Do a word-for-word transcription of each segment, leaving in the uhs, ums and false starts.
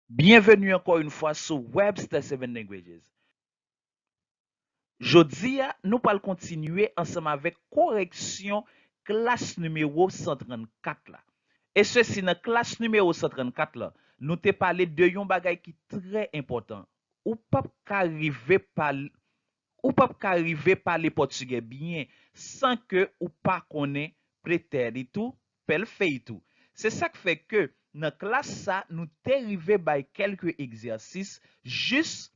Byenveni ankò yon fwa sou Webster Seven Languages. Jodi a, nou pral kontinye ansanm avèk koreksyon klas nimewo san trannkat la. E sesi nan klas nimewo san trannkat la, nou te pale de yon bagay ki trè enpòtan. Ou p ap ka rive pale, ou p ap ka rive pale pòtigè byen san ke ou pa konnen pretérito, perfeito. Se sa k fè ke nan klas sa, nou te rive bay kèlke egzèsis jis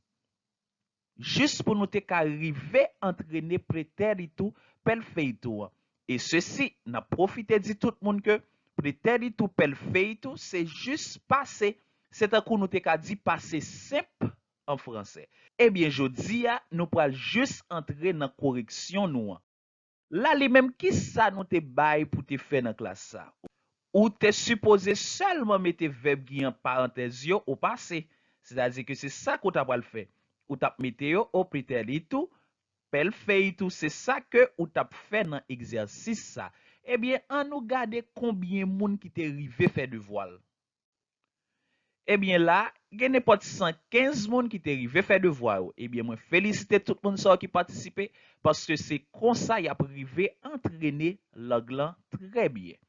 jis pou nou te ka rive antrene pretérito, perfeito an. E sesi, n ap pwofite di tout moun ke pretérito, perfeito se jis pase. Se tankou nou te ka di pase senp an fransè. Ebyen, jodi a, nou pral jis antre nan koreksyon nou an. La li menm, kisa nou te bay pou te fè nan klas sa? Ou te sipoze sèlman mete vèb ki an parantèz yo o pase. Sètadi ke se sa ke w ta pral fè. Ou t ap mete yo o pretérito, perfeito, se sa ke ou t ap fè nan egzèsis sa. Ebyen, ann nou gade konbyen moun ki te rive fè devwa l. Ebyen la, gen nenpòt san kenz moun ki te rive fè devwa yo. Ebyen, mwen felisite tout moun sa yo ki patisipe, paske se konsa y ap rive antrene lang lan trè byen.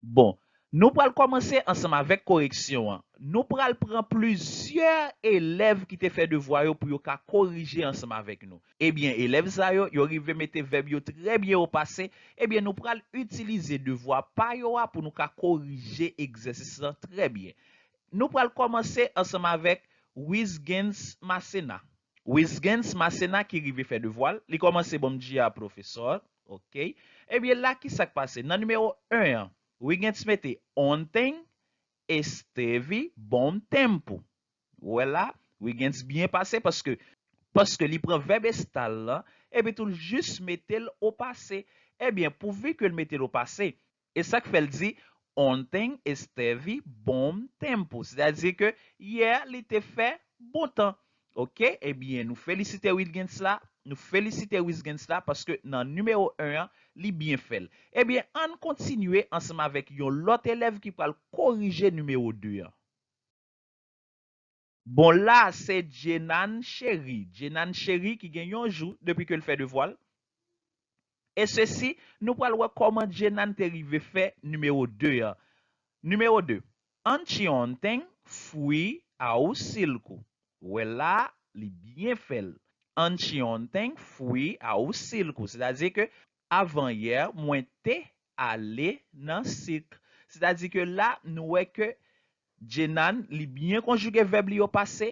Bon, nou pral kòmanse ansanm avèk koreksyon an. Nou pral pran plizyè elèv ki te fè devwa yo pou yo ka korije ansanm avèk nou. Ebyen, elèv sa yo, yo rive mete vèb yo trè byen o pase. Ebyen, nou pral itilize devwa pa yo a pou nou ka korije egzèsis lan trè byen. Nou pral kòmanse ansanm avèk Wisgens Masena. Wisgens Masena ki rive fè devwa l, li kòmanse ban m dia profesor, ok. Ebyen, la, ki sa k pase? Nan nimewo en an, Wisgens mete ontem esteve bom tempo. Ou wè la, Wisgens byen pase paske, paske li pran vèb estar lan, epi tou l jis mete l o pase. Ebyen, pouvi ke l mete l o pase, e sa k fè l di, ontem esteve bom tempo. Sètadi ke yè, li te fè bon tan. Ok? Ebyen, nou felisite Wilgens la, nou felisite Wisgens la, paske nan nimewo en an, li byen fè l. Ebyen, ann kontinye ansanm avèk yon lòt elèv ki pral korije nimewo de an. Bon, la, se Jenan Cheri. Jenan Cheri ki gen yon jou depi ke l fè devwa l. E sesi, nou pral wè kòman Jenan te rive fè nimewo de an. Nimewo de. Anteontem fui ao circo. Ou wè la, li byen fè l. Anteontem fui ao circo. Sètadi ke avan yè, mwen te ale nan sik. Sètadi ke la, nou wè ke Jenan, li byen konjige vèb li yo pase,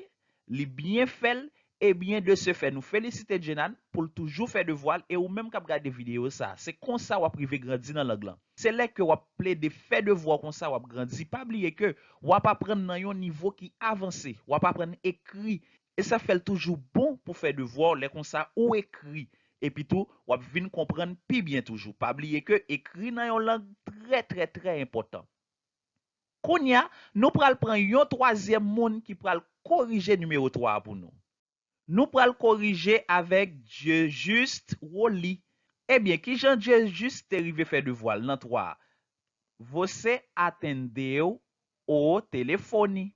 li byen fè l, ebyen, de se fè, nou felisite Jenan pou l toujou fè devwa l, e ou menm k ap gade videyo sa, se konsa w ap rive grandi nan lang lan. Se lè ke w ap plede fè devwa w konsa, w ap grandi. Pa bliye ke w ap aprann nan yon nivo ki avanse, w ap aprann ekri, e sa fè l toujou bon pou fè devwa w, lè konsa ou ekri, epi tou, w ap vin konprann pi byen toujou. Pa bliye ke ekri nan yon lang trè, trè, trè enpòtan. Kounye a, nou pral pran yon twazyèm moun ki pral korije nimewo twa a pou nou. Nou pral korije avèk Dieujuste Rolly. Ebyen, kijan Dieujuste te rive fè devwa l nan twa a? Você atendeu o telefone.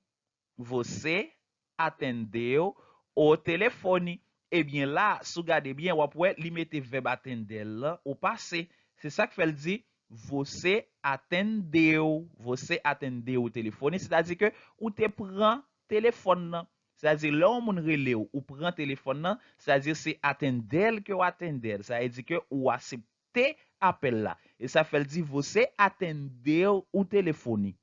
Você atendeu o telefone. Ebyen la, si w gade byen, w ap wè li mete vèb atender lan o pase. Se sa k fè l di, você atendeu, você atendeu o telefone, sètadi ke ou te pran telefòn nan. Sètadi lè yon moun rele w, ou pran telefòn nan, sètadi se atender ke w atender. Sa vle di ke ou aksepte apèl la. E sa fè l di, você atendeu o telefone.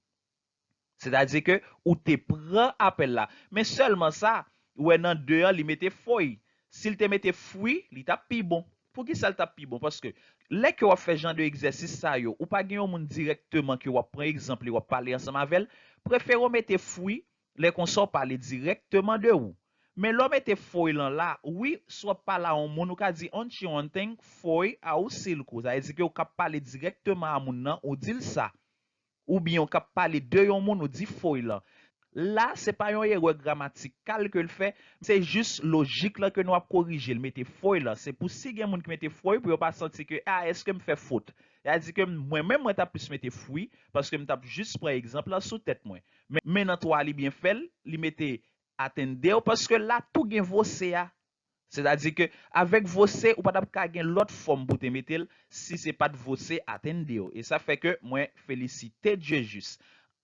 Sètadi ke ou te pran apèl la. Men sèlman sa, ou wè nan de an, li mete foi. Si l te mete fwi, li t ap pi bon. Poukisa l t ap pi bon? Paske lè ke w ap fè jan de egzèsis sa yo, ou pa gen yon moun dirèkteman ke w ap pran egzanp li, w ap pale ansanm avè l, prefere w mete fwi, lè konsa w pale dirèkteman de ou. Men lè w mete foi lan la, wi, si w ap pale a yon moun, ou ka di, ontem foi ao circo. Sa vle di ke ou ka pale dirèkteman a moun nan, ou di l sa. Oubyen ou ka pale de yon moun, ou di foi lan. La, se pa yon erè gramatikal ke l fè, se jis lojik lan ke nou ap korije. L mete foi lan. Se pou si gen moun ki mete foi, pou yo pa santi ke, a, èske m fè fot? Sa di ke mwen menm, mwen t ap plis mete fwi, paske m t ap jis pran egzanp lan sou tèt mwen. Men, men nan twa a, li byen fè l, li mete atender, paske la tou gen você a. Sètadi ke avèk você, ou pa t ap ka gen lòt fòm pou te mete l si se pa t você atender. E sa fè ke mwen felisite Dieu jis.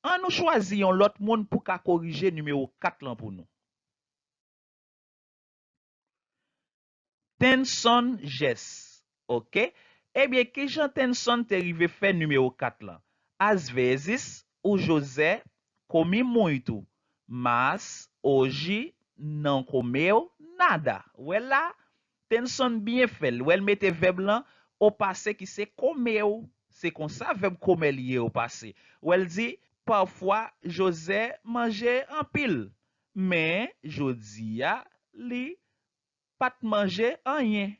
An nou chwazi yon lòt moun pou ka korije nimewo kat lan pou nou. Tenson Jès. Oke? Ebyen, kijan Tenson te rive fè nimewo kat lan? Às vezes, o José come muito, mas hoje não comeu nada. Ou wè la, Tenson byen fè l. Ou wè l mete vèb lan o pase ki se comeu. Se konsa vèb comer li ye o pase. Ou wè l di, parfois, José manje anpil. Men, jodi a, li pa t manje anyen.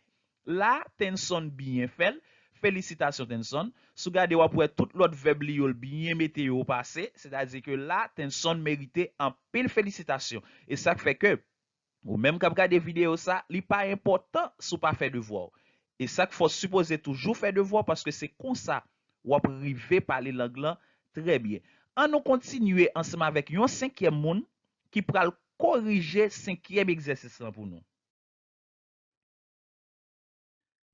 La, Tenson byen fè l. Felisitasyon, Tenson. Si w gade, w ap wè tout lòt vèb li yo, l byen mete yo o pase. Sètadi ke la, Tenson merite anpil felisitasyon. E sa k fè ke ou menm k ap gade videyo sa, li pa enpòtan si w pa fè devwa w. E sa k fè w sipoze toujou fè devwa w, paske se konsa w ap rive pale lang lan trè byen. An nou kontinye ansanm avèk yon senkyèm moun ki pral korije senkyèm egzèsis lan pou nou.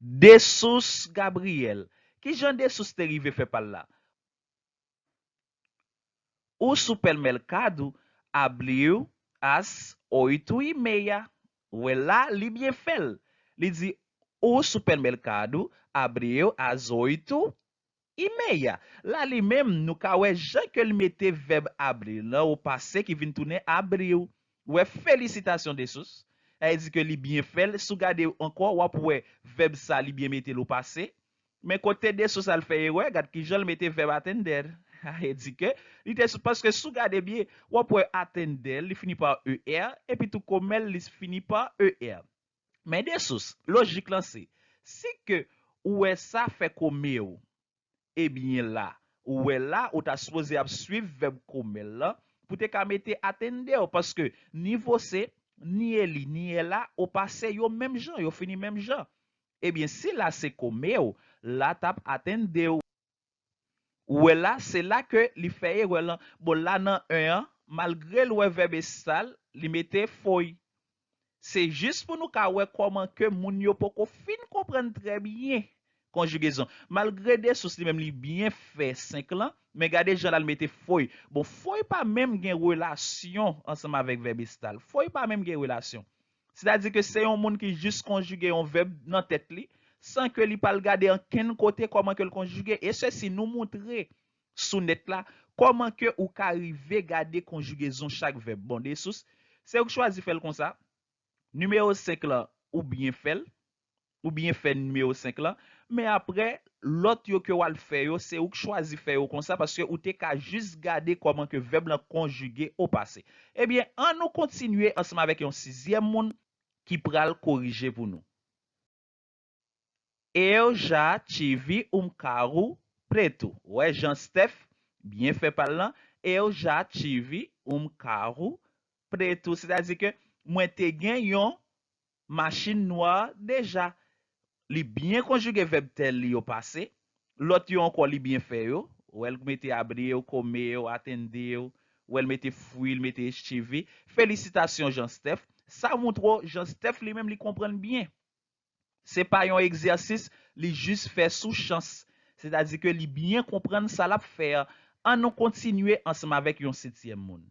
Desous Gabriel. Kijan Desous te rive fè pa l la? O supermercado abriu às oito e meia. Ou wè la, li byen fè l. Li di, o supermercado abriu às oito e meia. La, li menm, nou ka wè jan ke l mete vèb abrir lan o pase ki vin tounen abriu. Ou wè, felisitasyon Desous. Sa vle di ke li byen fè l. Si w gade ankò, w ap wè vèb sa, li byen mete l o pase. Men kote Desous al fè erè, gad kijan l mete vèb atender. Sa vle di ke li te sou, paske si w gade byen, w ap wè atender, li fini pa er, epi tou comer, li fini pa er. Men Desous, lojik lan se, si ke ou wè sa fè comer, ebyen la, ou wè la, ou ta sipoze ap swiv vèb comer lan, pou te ka mete atender, paske ni você, ni ele, ni ela, o pase yo menm jan, yo fini menm jan. Ebyen, si la se comer, la t ap atender. Ou wè la, se la ke li fè erè lan. Bon, la nan en an, malgre l wè vèb estal, li mete foi. Se jis pou nou ka wè kòman ke moun yo poko fin konprann trè byen konjigezon. Malgre Desous li menm li byen fè senk lan, men gade jan l al mete foi. Bon, foi pa menm gen relasyon ansanm avèk vèb estal. Foi pa menm gen relasyon. Sètadi ke se yon moun ki jis konjige yon vèb nan tèt li, san ke li pa al gade ankenn kote kòman ke l konjige. E sesi nou moutre sou nèt la, kòman ke ou ka rive gade konjigezon chak vèb. Bon, Desous, se ou k chwazi fè l konsa. Nimewo senk lan, ou byen fè l. Ou byen fè nimewo senk lan. Men apre, lòt yo ke w al fè yo, se ou k chwazi fè yo konsa, paske ou te ka jis gade kòman ke vèb lan konjige o pase. Ebyen, an nou kontinye ansanm avèk yon sizyèm moun ki pral korije pou nou. Eu já tive um carro preto. Ou wè, Jean Steph byen fè pa l lan. Eu já tive um carro preto. Sètadi ke mwen te gen yon machin nwa deja. Li byen konjige vèb ter li yo pase. Lòt yo ankò, li byen fè yo. Ou wè l mete abriu, comer, atender. Ou wè l mete fui, l mete estive. Felisitasyon, Jean Steph. Sa moutre w, Jean Steph li menm, li konprann byen. Se pa yon egzèsis, li jis fè sou chans. Sètadi ke li byen konprann sa l ap fè a. An nou kontinye ansanm avèk yon setyèm moun.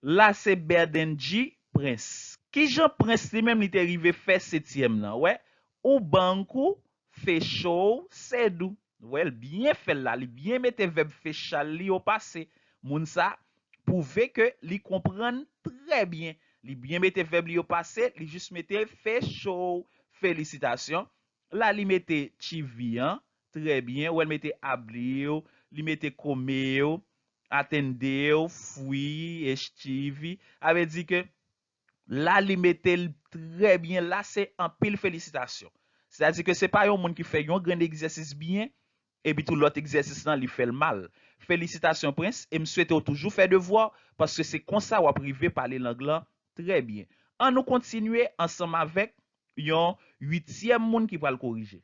La se Berdendji Prince. Kijan Prince li menm li te rive fè setyèm nan? Wè, o banco fechou cedo. Wè, l byen fè l la, li byen mete vèb fechar li o pase. Moun sa pwouve ke li konprann trè byen. Li byen mete vèb li o pase, li jis mete fechou. Felisitasyon. La li mete tive an, trè byen. Wè l mete abriu, li mete comer, atender, fui, estive. Sa vle di ke la li mete l trè byen. La se anpil felisitasyon. Sètadi ke se pa yon moun ki fè yon grenn egzèsis byen, epi tou lòt egzèsis lan li fè l mal. Felisitasyon Prince, e m swete w toujou fè devwa w, paske se konsa w ap rive pale lang lan trè byen. An nou kontinye ansanm avèk yon uityèm moun ki pral korije.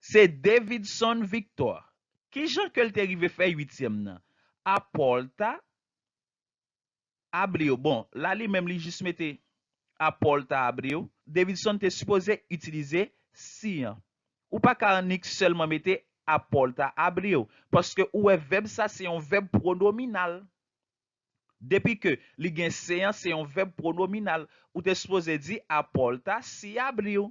Se Davidson Victor. Kijan ke l te rive fè uityèm nan? Apòlta abriu. Bon, la li menm li jis mete apòlta abriu. Davidson te sipoze itilize si an. Ou pa ka annik sèlman mete apòlta abriu, paske ou wè vèb sa se yon vèb pwonominal. Depi ke li gen se an, se yon vèb pwonominal. Ou te sipoze di apòlta si abriu.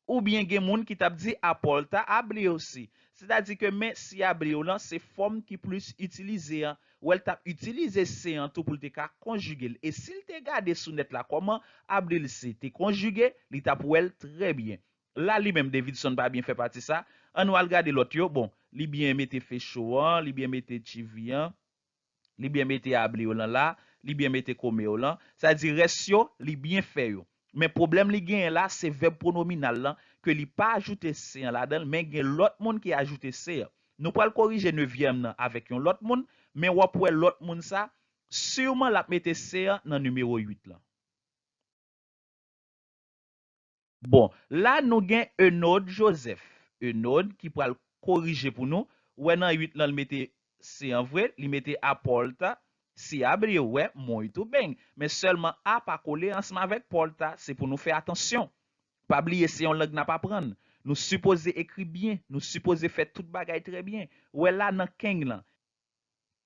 Oubyen gen moun ki t ap di apòlta abriu si. Sètadi ke men si abriu lan se fòm ki plis itilize an. Wè l t ap itilize se an tou pou l te ka konjige l. E si l te gade sou nèt la kòman abriu si te konjige, li t ap wè l trè byen. La li menm Davidson pa byen fè pati sa. An nou al gade lòt yo. Bon, li byen mete fecho an, li byen mete chivi an. Li byen mete abriu lan la, li byen mete comeu lan. Sa di rès yo, li byen fè yo. Men pwoblèm li genyen la, se vèb pwonominal lan, ke li pa ajoute se an ladan l, men gen lòt moun ki ajoute se an. Nou pral korije nevyèm nan avèk yon lòt moun, men w ap wè lòt moun sa, siman l ap mete se an nan nimewo uit lan. Bon, la nou gen Enaud Joseph. Enaud ki pral korije pou nou. Ou wè nan uit lan, li mete se an vre, li mete apòlta si abriu, ou wè, muito bem. Men sèlman a pa kole ansanm avèk pòlta, se pou nou fè atansyon. Pa bliye, se yon lang n ap aprann. Nou sipoze ekri byen, nou sipoze fè tout bagay trè byen. Ou wè la nan keng lan.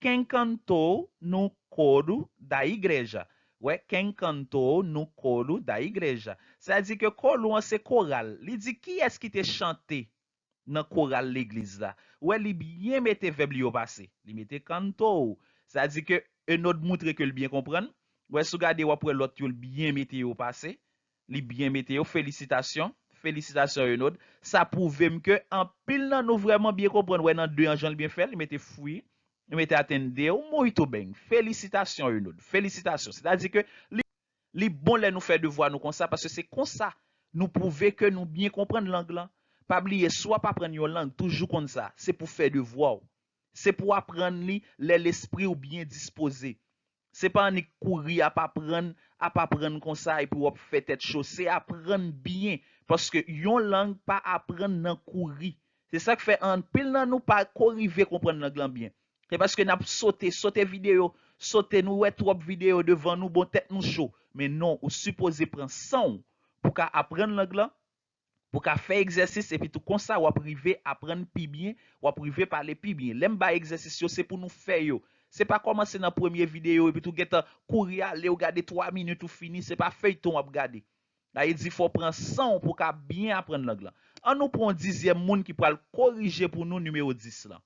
Quem cantou no coro da igreja. Wè, quem cantou no coro da igreja. Sa di ke coro an se koral. Li di kiyès ki te chante nan koral legliz la. Wè, li byen mete vèb li yo pase. Li mete cantou. Sa di ke Enaud moutre ke l byen konprann. Wè, si w gade, w ap wè lòt yo, l byen mete yo pase. Li byen mete yo. Felisitasyon. Felisitasyon, Enaud. Sa pwouve m ke anpil nan nou vrèman byen konprann. Wè, nan de an, jan l byen fè, li mete fui. Li mete atendeu muito bem. Felisitasyon, Enaud. Felisitasyon. Sètadi ke li, li bon lè nou fè devwa nou konsa, paske se konsa nou pwouve ke nou byen konprann lang lan. Pa bliye, si w ap aprann yon lang, toujou konn sa. Se pou fè devwa w. Se pou aprann li lè lespri w byen dispoze. Se pa annik kouri ap aprann, ap aprann konsa epi w ap fè tèt cho. Se aprann byen, paske yon lang pa aprann nan kouri. Se sa k fè anpil nan nou pa ko rive konprann lang lan byen. Se paske n ap sote, sote videyo, sote, nou wè twòp videyo devan nou, bon, tèt nou cho. Men non, ou sipoze pran san w pou ka aprann lang lan, pou ka fè egzèsis, epi tou konsa w ap rive aprann pi byen, w ap rive pale pi byen. Lè m bay egzèsis yo, se pou nou fè yo. Se pa kòmanse nan premye videyo epi tou gentan kouri ale, ou gade twa minit, ou fini, se pa feyton w ap gade. Sa vle di fò w pran san w pou w ka byen aprann lang lan. An nou pran yon dizyèm moun ki pral korije pou nou nimewo dis lan.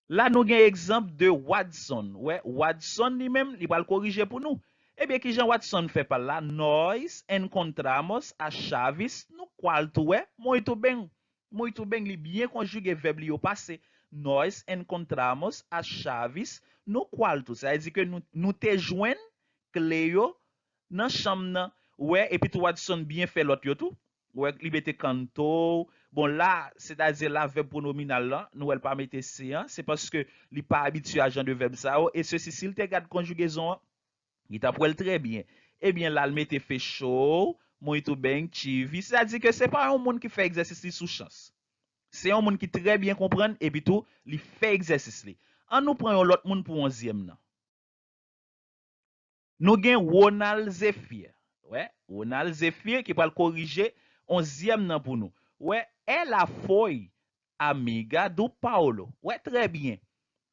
La nou gen egzanp de Wadson. Wè, Wadson li menm, li pral korije pou nou. Ebyen, kijan Wadson fè pa l la? Nós encontramos as chaves no quarto. Wè, muito bem. Muito bem, li byen konjige vèb li yo pase. Nós encontramos as chaves no quarto. Sa vle di ke nou, nou te jwenn kle yo nan chanm nan. Wè, epi tou Wadson byen fè lòt yo tou. Wè, li mete cantou. Bon, la, sètadi la, vèb pwonominal lan, nou wè l pa mete se an, se paske li pa abitye a jan de vèb sa yo. E sesi, si l te gad konjigezon an, li t ap wè l trè byen. Ebyen, la, l mete fechou, muito bem, tive. Sètadi ke se pa yon moun ki fè egzèsis li sou chans. Se yon moun ki trè byen konprann, epi tou, li fè egzèsis li. An nou pran yon lòt moun pou onzyèm nan. Nou gen Ronald Zéphir. Wè, Ronald Zéphir ki pral korije onzyèm nan pou nou. Wè, ela foi amiga do Paulo. Wè, trè byen.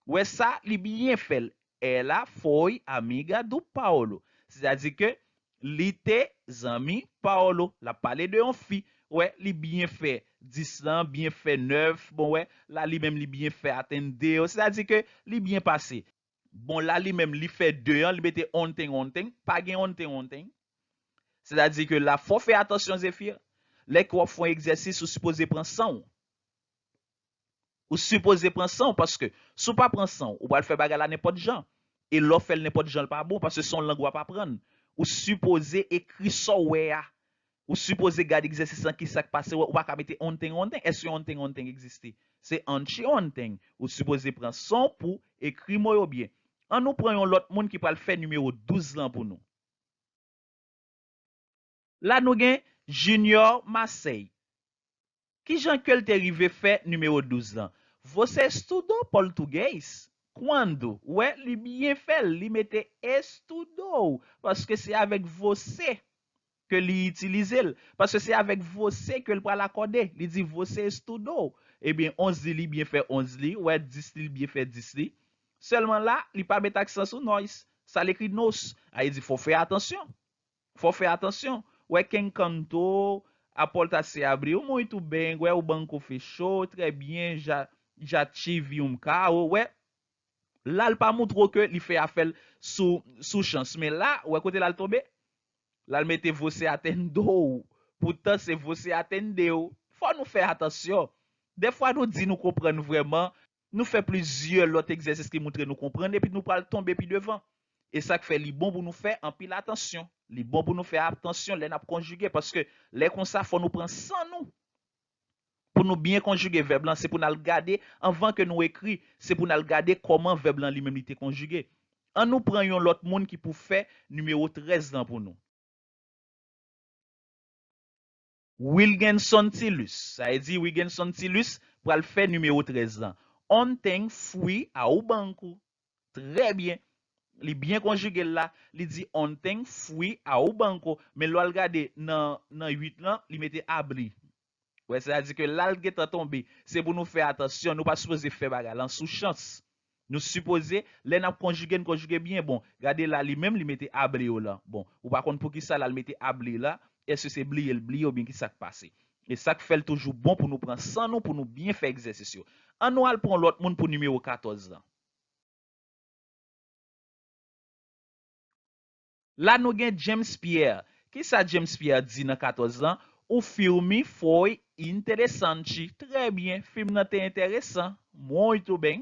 Wè sa, li byen fè l. Ela foi amiga do Paulo. Sètadi ke li te zanmi Paulo. L ap pale de yon fi. Wè, li byen fè dis lan, byen fè nèf. Bon, wè, la li menm li byen fè atendeu. Sètadi ke li byen pase. Bon, la li menm, li fè de an, li mete ontem, ontem. Pa gen ontem, ontem. Sètadi ke la, fò w fè atansyon, Zéphir. Lè ke w ap fè yon egzèsis, ou sipoze pran san w. Ou sipoze pran san w, paske si w pa pran san w, ou pral fè bagay la nenpòt jan. E lè w fè l nenpòt jan, l pa bon, paske se yon lang w ap aprann. Ou sipoze ekri sa w wè a. Ou sipoze gade egzèsis lan, kisa k pase, ou pa ka mete ontem, ontem. Èske ontem, ontem egziste? Se anteontem. Ou sipoze pran san w pou ekri mo yo byen. An nou pran yon lòt moun ki pral fè nimewo douz lan pou nou. La nou gen Junior Marseille. Kijan ke l te rive fè nimewo douz lan? Você estudou português? Quando? Wè, li byen fè l, li mete estudou, paske se avèk você ke li itilize l, paske se avèk você ke l pral akòde. Li di você estudou. Ebyen, onz li, li byen fè onz li, wè, dis li, li byen fè dis li. Sèlman la, li pa met aksan sou nós. Sa l ekri nos. A, li di, fò fè atansyon. Fò fè atansyon. Wè, quem cantou, a porta se abriu, muito bem, wè, o banco fechou, trè byen, já, já tive um carro, wè. La, l pa montre w ke li fè afè l sou, sou chans. Men la, wè kote l al tonbe? La, l mete você atendeu. Poutan, se você atendeu. Fò nou fè atansyon. Dèfwa, nou di nou konprann vrèman, nou fè plizyè lòt egzèsis ki montre nou konprann, epi nou pral tonbe pi devan. E sa k fè li bon pou nou fè anpil atansyon. Li bon pou nou fè atansyon lè n ap konjige, paske lè konsa, fò nou pran san nou pou nou byen konjige vèb lan, se pou n al gade, anvan ke nou ekri, se pou n al gade kòman vèb lan li menm li te konjige. An nou pran yon lòt moun ki pou fè nimewo trèz lan pou nou. Wilgenson Tilus. Sa vle di Wilgenson Tilus pral fè nimewo trèz lan. Ontem fui ao banco. Trè byen. Li byen konjige l la. Li di ontem fui ao banco. Men lè w al gade nan, nan uit lan, li mete abri. Wè, sètadi ke la l gentan tonbe. Se pou nou fè atansyon. Nou pa sipoze fè bagay lan sou chans. Nou sipoze, lè n ap konjige, n konjige byen. Bon, gade la, li menm, li mete abri yo la. Bon, ou pa konn poukisa la, l mete abri la. Èske se bliye l bliye oubyen ki sa k pase? E sa k fè l toujou bon pou nou pran san nou, pou nou byen fè egzèsis yo. An nou al pran yon lòt moun pou nimewo katòz lan. La nou gen James Pierre. Kisa James Pierre di nan katòz lan? O filme foi interessante. Trè byen, fim nan te enteresan. Muito bem.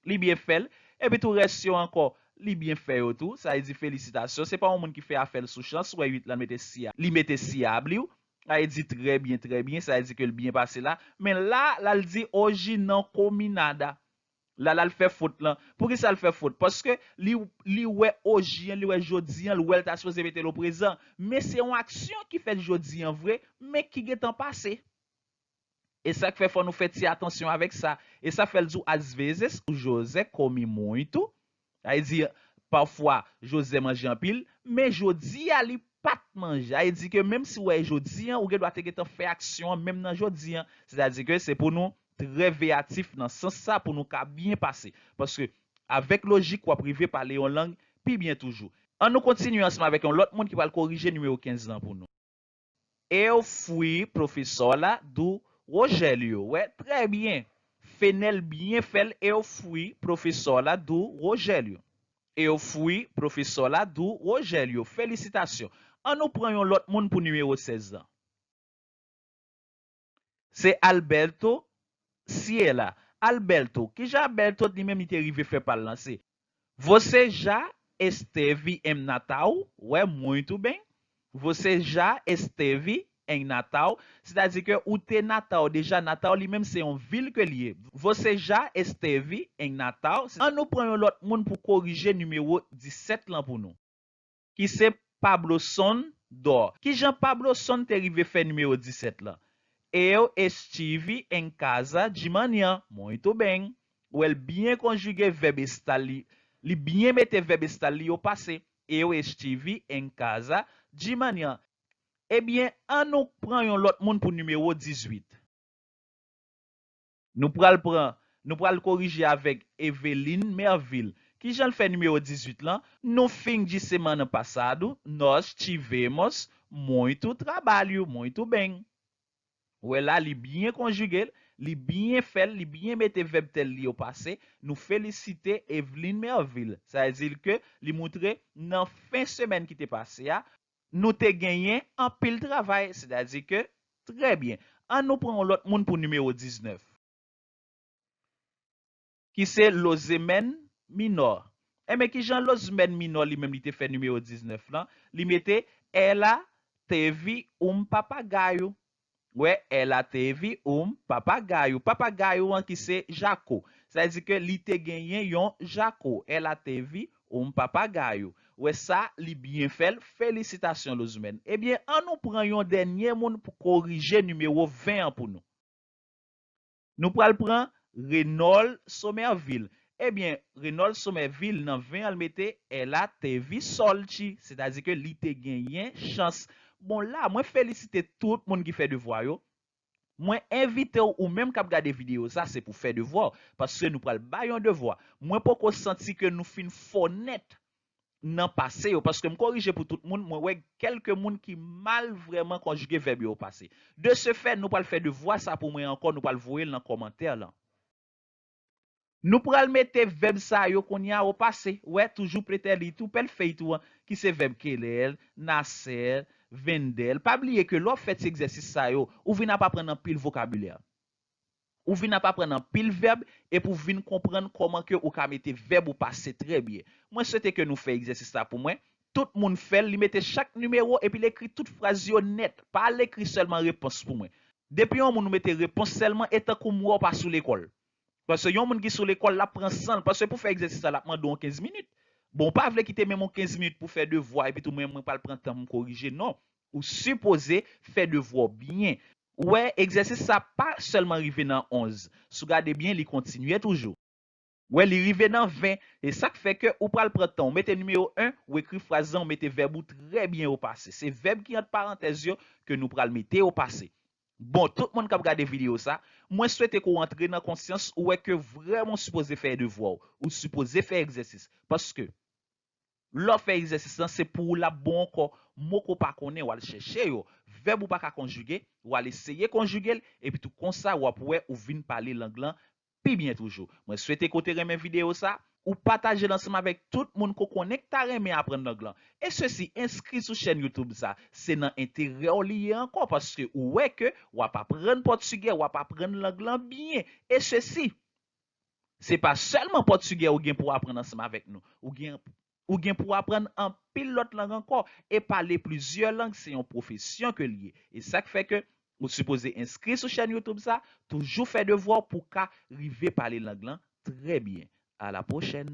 Li byen fè l. Epi tou rès yo ankò, li byen fè yo tou. Sa vle di felisitasyon. Se pa yon moun ki fè afè l sou chans. Wè uit lan mete si a. Li mete si a bliw. Sa vle di trè byen, trè byen. Sa vle di ke l byen pase la. Men la, la l di hoje não comi nada. La, la l fè fot lan. Poukisa l fè fot? Paske li, li wè oji an, li wè jodi an, li wè l ta sipoze mete l o prezan. Men se yon aksyon ki fèt jodi an vre, men ki gentan pase. E sa k fè fò nou fè ti atansyon avèk sa. E sa fè l di w, às vezes, o José come muito. Sa vle di, pafwa, Jozè manje anpil, men jodi a, li pa t manje. Sa vle di ke menm si w wè jodi an, ou gen dwa te gentan fè aksyon an menm nan jodi an. Sètadi ke se pou nou trè veyatif nan sans sa pou nou ka byen pase. Paske avèk lojik, w ap rive pale yon lang pi byen toujou. An nou kontinye ansanm avèk yon lòt moun ki pral korije nimewo kenz lan pou nou. Eu fui professora do Rogério. Wè, trè byen. Fenel byen fè l, eu fui professora do Rogério. Eu fui professora do Rogério. Felisitasyon. An nou pran yon lòt moun pou nimewo sèz lan. Se Alberto Ciela. Alberto, kijan Alberto li menm li te rive fè pa l lan? Se Você já esteve em Natal? Wè, muito bem. Você já esteve em Natal? Sètadi ke ou te Natal deja. Natal li menm se yon vil ke li ye. Você já esteve em Natal? An nou pran yon lòt moun pou korije nimewo disèt lan pou nou. Ki se Pablo Son Dor. Kijan Pablo Son te rive fè nimewo disèt lan? Eu estive em casa de manhã. Muito bem. Ou wè l byen konjige vèb estal li. Li byen mete vèb estal li o pase. Eu estive em casa de manhã. Ebyen, an nou pran yon lòt moun pou nimewo dizuit. Nou pral pran, nou pral korije avèk Eveline Merville. Kijan l fè nimewo dizuit lan? No fim de semana passado, nós tivemos muito trabalho, muito bem. Ou wè la, li byen konjige l, li byen fè l, li byen mete vèb tèl li o pase. Nou felisite Eveline Merville. Sa vle di ke li montre nan fen semèn ki te pase a, nou te genyen anpil travay. Sètadi ke, trè byen. An nou pran yon lòt moun pou nimewo diznèf. Ki se Lozemèn Minò. Enben, kijan Lozemèn Minò li menm li te fè nimewo diznèf lan? Li mete, ela teve um papagaio. Wè, ela teve um papagaio. Papagaio an ki se jako. Sa vle di ke li te genyen yon jako. Ela teve um papagaio. Ou wè sa, li byen fè l. Felisitasyon, Lozmèn. Ebyen, an nou pran yon dènye moun pou korije nimewo ven an pou nou. Nou pral pran Renold Somerville. Ebyen, Renold Somerville nan ven an l mete Ella Tevi Solchi, sètadi ke li te genyen chans. Bon, la, mwen felisite tout moun ki fè devwa yo. Mwen envite w, ou menm k ap gade videyo sa, se pou fè devwa w, paske nou pral bay yon devwa. Mwen poko santi ke nou fin fò nèt nan pase yo, paske m korije pou tout moun, mwen wè kèlke moun ki mal vrèman konjige vèb yo o pase. De ce fait, nou pral fè devwa sa pou mwen ankò, nou pral voye l nan kòmantè lan. Nou pral mete vèb sa yo kounye a o pase. Wè, toujou pretèlit ou pèlfèyt ou an, ki se vèb kelèl, nasèl, vendèl. Pa bliye ke lè w ap fè ti egzèsis sa yo, ou vin ap aprann anpil vokabilè. Ou vin ap aprann anpil vèb epi w vin konprann kòman ke ou ka mete vèb ou pase trè byen. Mwen swete ke nou fè egzèsis sa pou mwen. Tout moun fè l, li mete chak nimewo epi l ekri tout fraz yo nèt. Pa al ekri sèlman repons pou mwen. Depi yon moun ou mete repons sèlman, e tankou m wè w pa sou lekòl. Paske yon moun ki sou lekòl, l ap pran san l. Paske pou fè egzèsis sa, l ap mande w yon kenz minit. Bon, ou pa vle kite menm yon kenz minit pou fè devwa, epi tou mwen, mwen pral pran tan pou m korije. Non. Ou sipoze fè devwa w byen. Ou wè, egzèsis sa pa sèlman rive nan onz. Si w gade byen, li kontinye toujou. Wè, li rive nan ven. E sa k fè ke ou pral pran tan. Ou mete nimewo en, ou ekri fraz lan, ou mete vèb ou trè byen o pase. Se vèb ki ant parantèz yo ke nou pral mete o pase. Bon, tout moun k ap gade videyo sa, mwen swete ke w antre nan konsyans ou wè ke vrèman w sipoze fè devwa w. Ou sipoze fè egzèsis. Paske, lè w fè egzèsis lan, se pou ou l ap bon ankò. Mo ke w pa konnen, w al chèche yo. Vèb ou pa ka konjige, w al eseye konjige l, epi tou konsa w ap wè ou vin pale lang lan pi byen toujou. Mwen swete ke w te renmen videyo sa, ou pataje l ansanm avèk tout moun ke w konnen k ta renmen aprann lang lan. E sesi, enskri sou chèn YouTube sa, se nan enterè w li ye ankò, paske ou wè ke w ap aprann pòtigè, w ap aprann lang lan byen. E sesi, se pa sèlman pòtigè ou gen pou w aprann ansanm avèk nou. Ou gen, ou gen pou w aprann anpil lòt lang ankò. E pale plizyè lang, se yon pwofesyon ke l ye. E sa k fè ke ou sipoze enskri sou chèn YouTube sa, toujou fè devwa w pou w ka rive pale lang lan trè byen. A la pwochèn!